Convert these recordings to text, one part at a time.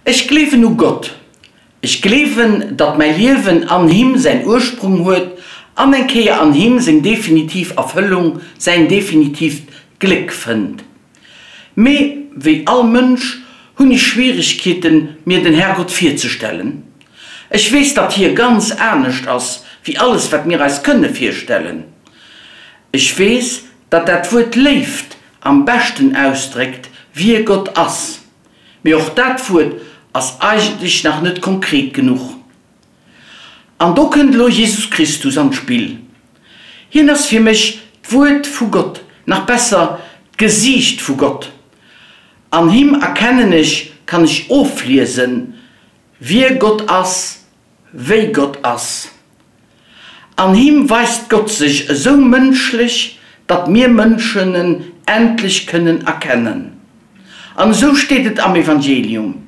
Ech gleewen u Gott. Ech gleewen, datt mäi Liewen an him säin Ursprung huet an eng Kéier an him seng definitiv Erfëllung, säin definitiivt Gléck fënnt. Mee wéi all Mënsch hunn ech Schwieregkeeten, mir den Herrgott virzestellen. Ech weess, datt hie ganz anescht ass wéi alles, wat mir eis kënne virstellen. Ech weess, datt dat Wuert Léift am beschten ausdréckt, wie Gott ass. Mee och dat Wuert ass eigentlech nach net konkret genuch. An do kënnt elo Jesus Christus an d'Spill. Hien ass fir mech d'Wuert vu Gott, nach besser, d'Gesiicht vu Gott. An him erkennen ech, kann ech ofliesen, wie Gott ass, wéi Gott ass. An him weist Gott sech esou mënschlech, datt mir Mënschen en endlech kënnen erkennen. An esou steet et am Evangelium,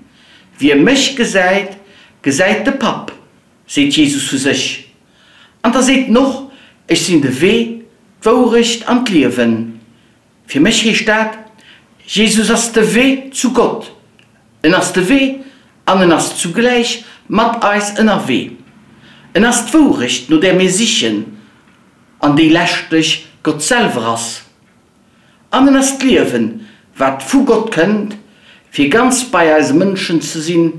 Wie mech gesäit, gesäit de Papp, seet Jesus vu sech. An da seet en och, Ech sinn de Wee, d'Wourecht an d'Liewen. Fir mech heescht dat, Jesus ass de Wee zu Gott. En ass de Wee an en ass zugläich mat eis ënnerwee. En ass d'Wourecht, no där mir sichen an déi leschtlech Gott selwer ass. An en ass d'Liewen, wat vu Gott kënnt, fir ganz bei eise Mënschen ze sinn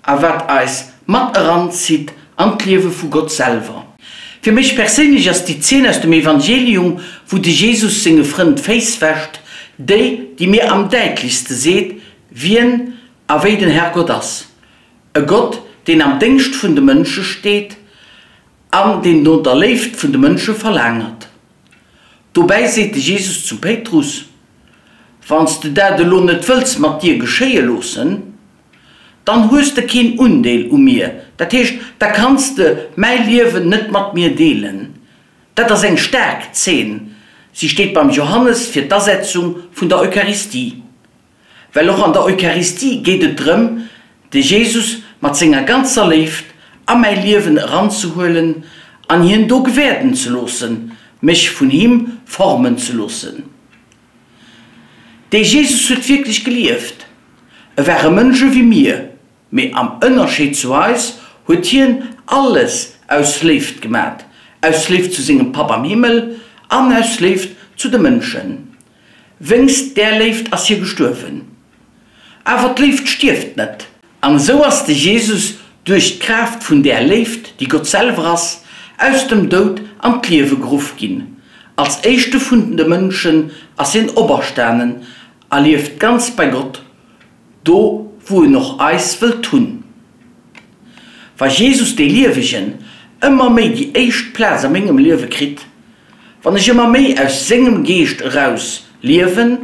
a wat eis mat eranzitt an d'Liewe vu Gott selwer. Fir mech perséinlech ass déi Zeen aus dem Evangelium, wou de Jesus senge Frënn d'Féiss wäscht, déi, déi mir am däitlechste seet, wien a wéi den Herrgott ass. E Gott, deen am Déngscht vun de Mënsche steet an deen no der Léift vun de Mënsche verlaangert. Dobäi seet de Jesus zum Péitrus, Wann s de dat elo net wëlls mat dir geschéie loossen, Dann hues de keen Undeel u mir, dat heescht, da kanns de mäi Liewen net mat mir deelen. Dat ass eng staark Zeen. Si steet beim Johannes fir d'Asetzung vun der Eucharistie. Well och an der Eucharistie geet et drëm, de Jesus mat senger ganzer Léift a mäi Liewen eranzehuelen an hien do gewäerden ze loossen, mech vun him formen ze loossen. Dee Jesus huet wierklech gelieft. E war e Mënsch ewéi mir, mee am Ënnerscheed zu eis huet hien alles aus Léift gemat, aus Léift zu sengem Papp am Himmel an aus Léift zu de Mënschen. Wéngst där Léift ass hie gestuerwen. Awer d'Léift stierft net. An esou ass de Jesus duerch d'Kraaft vun där Léift, déi Gott selwer ass, aus dem Doud an d'Liewe geruff ginn. Als éischte vun de Mënschen ass hien operstanen a lieft ganz bei Gott, do wou en och eis wëllt hunn. Wa Jesus, dee Liewegen, ëmmer méi déi éischt Plaz a mengem Liewe kritt, wann ech ëmmer méi aus sengem Geescht eraus liewen,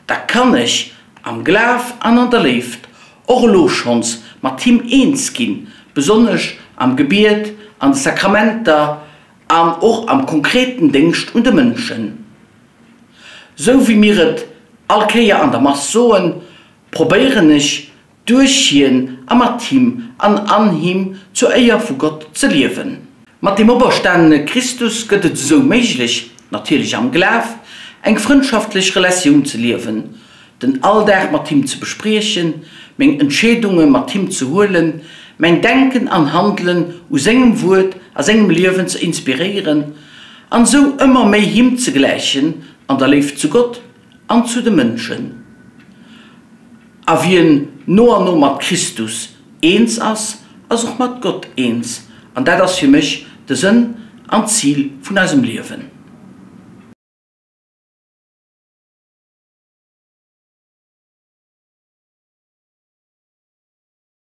da kann ech am Glaf an an der Léift och elo schonns mat him eens ginn, besonnesch am Gebiet, an de Sakramenter an och am konkreten Déngscht un de Mënschen. Sou wéi mir et all Kéier an der Mass soen, probéieren ech, duerch hien a mat him an an him zur Éier vu Gott ze liewen. Mat dem operstanene Christus gëtt et esou méiglech, natierlech am Glaf, eng frëndschaftlech Relatioun ze liewen, den Alldag mat him ze bespriechen, meng Entscheedunge mat him ze huelen, mäin Denken an Handelen u sengem Wuert a sengem Liewen ze inspiréieren an esou ëmmer méi him ze gläichen an der Léift zu Gott an zu de Mënschen. A wien no an no mat Christus eens ass, ass och mat Gott eens, an dat ass fir mech de Sënn an d'Zil vun eisem Liewen.